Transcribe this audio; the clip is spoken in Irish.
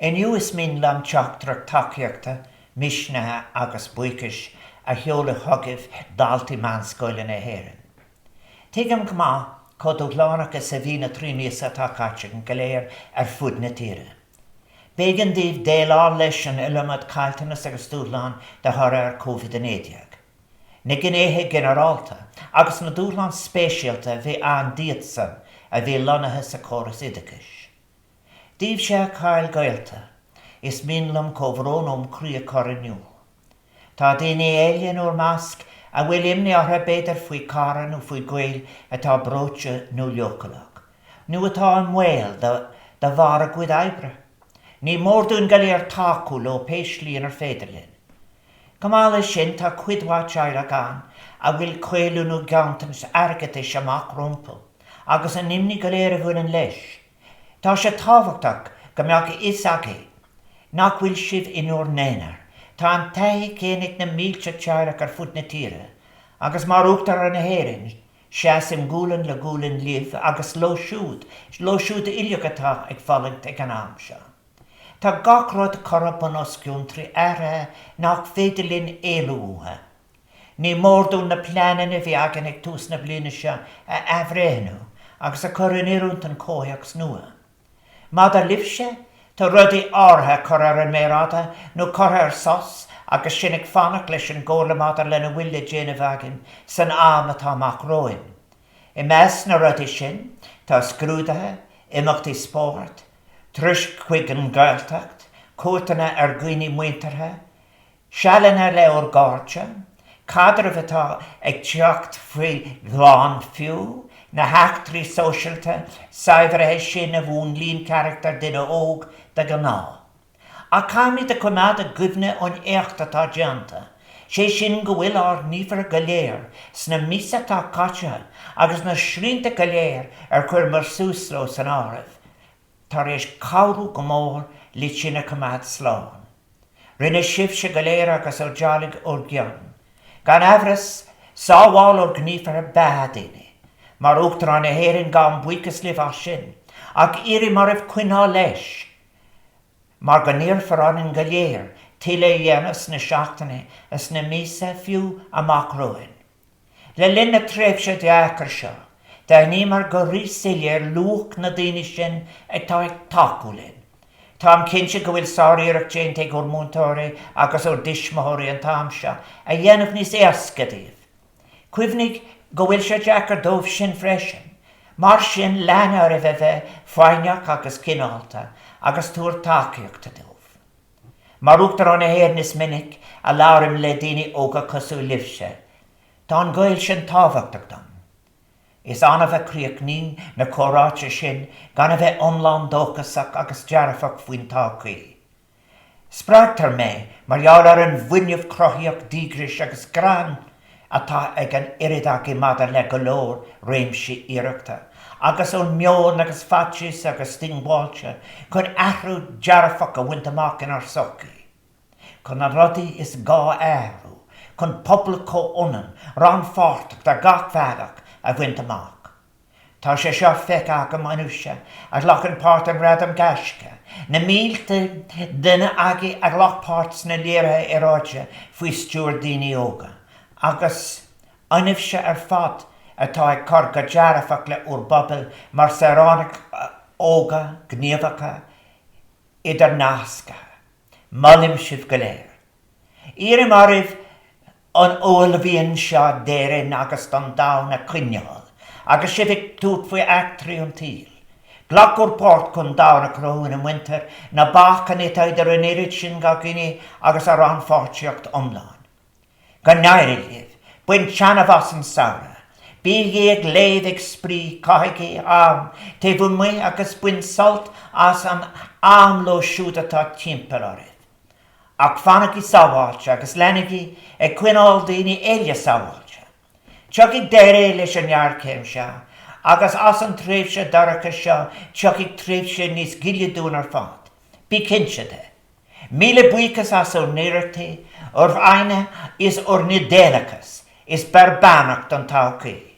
Inniu is mian liom teachtaireacht tacaíochta, misnithe agus buíochais a sheoladh chugaibh daltaí meánscoile na hÉireann. Tuigim go maith chomh dúshlánach is a bhí na 3 míosa atá caite againn go léir ar fud na tíre. B'éigean daoibh déileáil leis an iliomad caillteanas agus dúshlán de thoradh ar Covid-19. Na gnéithe ginearálta agus na dúshláin speisialta a bhí ann d'iadsan a bhí lonnaithe sa chóras oideachais. Daoibhse a chaill gaolta, is mian liom comhbhrón óm chroí a chur in iúl. Tá daoine eile in úr measc a bhfuil imní orthu b'fhéidir faoi chara nó faoi ghaol atá breoite nó leochaileach, nó atá i mbaol de bharr a gcuid oibre. Ní mór dúinn go léir tacú leo pé slí inar féidir linn. Chomh maith leis sin, tá cuid mhaith teaghlach ann a bhfuil caolú nó ganntanas airgeadais amach rompu, agus an imní go léir a bhaineann leis. Tá sé tábhachtach go mbeadh a fhios agaibh nach bhfuil sibh in úr n-aonar. Tá an taithí chéanna ag na mílte teaghlach ar fud na tíre, agus mar Uachtarán na hÉireann, seasaim gualainn le gualainn libh agus leo siúd, leo siúd uilig atá ag fulaingt ag an am seo. Tá gach rud curtha bunoscionn trí athruithe nach féidir linn éalú uathu. Ní mór dúinn na pleananna a bhí againn ag tús na bliana seo a athbhreithniú agus a chur in oiriúint don chomhthéacs nua. Maidir libhse, tá rudaí áirithe curtha ar an méar fhada nó curtha ar sos agus sinn ag fanacht leis an gcomhairle maidir lena bhfuil le déanamh againn san am atá amach romhainn. I measc na rudaí sin tá scrúduithe, imeachtaí spóirt, turais chuig an Ghaeltacht, cuairteanna ar dhaoine muinteartha, Sealanna le ár gcairde, caidrimh atá ag teacht faoi shlán fiú, na heachtraí sóisialta saibhrithe sin a mhúnlaíonn carachtar duine óg de ghnáth. Ach caithfimid a choimeád i gcuimhne an éacht atá déanta, sé sin go bhfuil ár ngníomhartha go léir sna míosa atá caite agus na srianta go léir ar chuireamar suas leo san áireamh, tar éis cabhrú go mór le sinn a choimeád slán. Rinne sibhse go léir agus ár dteaghlaigh ár gcion. Gan amhras, sábháil ár ngníomhartha beatha daoine. Mar Uachtarán na hÉireann, gabhaim buíochas libh as sin, ach iarraim oraibh coinneáil leis, mar go n-iarrfar orainn go léir tuilleadh a dhéanamh sna seachtainí is sna míosa fiú amach romhainn. Le linn na tréimhse deacair seo, d'aithníomar go ríshoiléir luach na daoine sin atá ag tacú linn. Táim cinnte go bhfuil sár-iarracht déanta ag ár múinteoirí agus ár dtuismitheoirí an t-am seo a dhéanamh níos éasca daoibh. Cuimhnigh go bhfuil sé deacair dóibh sin freisin. Mar sin, lean oraibh a bheith foighneach agus cineálta agus tabhair tacaíocht dóibh. Mar Uachtarán na hÉireann is minic a labhraím le daoine óga cosúil libhse. Tá an gaol sin tábhachtach dom. Is annamh a chríochnaím na comhráite sin gan a bheith iomlán dóchasach agus dearfach faoin todhchaí. Spreagtar mé mar gheall ar an bhfuinneamh cruthaíoch, díograis agus greann atá ag an oiread agaibh maidir le go leor réimsí iarrachta, agus ón meon agus faitíos agus diongbháilte chun athrú dearfach a bhaint amach inár sochaí. Chun na rudaí is gá a athrú, chun pobal comhionann, rannpháirteach ar gach bealach a bhaint amach. Tá sé seo feicthe agam ionaibhse a ghlacann páirt i nGradaim Gaisce, na mílte duine agaibh a ghlac páirt sna léirithe aeráide faoi stiúir daoine óga, agus ionaibhse ar fad atá ag cur go dearfach le ár bpobail mar saoránaigh óga gníomhacha idirnasctha. Molaim sibh go léir. Iarraim oraibh an uaillmhian seo d'Éirinn agus don domhan a choinneáil agus sibh ag tabhairt faoi eachtraí an tsaoil. Glac bhur bpáirt chun domhan a chruthú ina mbaintear na bacanna atá idir an oiread sin de dhaoine agus a rannpháirtíocht iomlán. Go n-éirí libh! Bain taitneamh as an samhradh! Bígí ag léamh, ag spraoi, caithigí am taobh amuigh agus bain sult as an am leo siúd atá timpeall oraibh. Ach fanaigí sábháilte agus leanaigí ag coinneáil daoine eile sábháilte. Tiocfaidh deireadh leis an ngéarchéim seo agus as an tréimhse dorcha seo tiocfaidh tréimhse níos gile dúinn ar fad. Bí cinnte de. Míle buíochas as ur n-iarrachtaí, ur bhfoighne is ur n-idéalachas, is beir beannacht don todhchaí.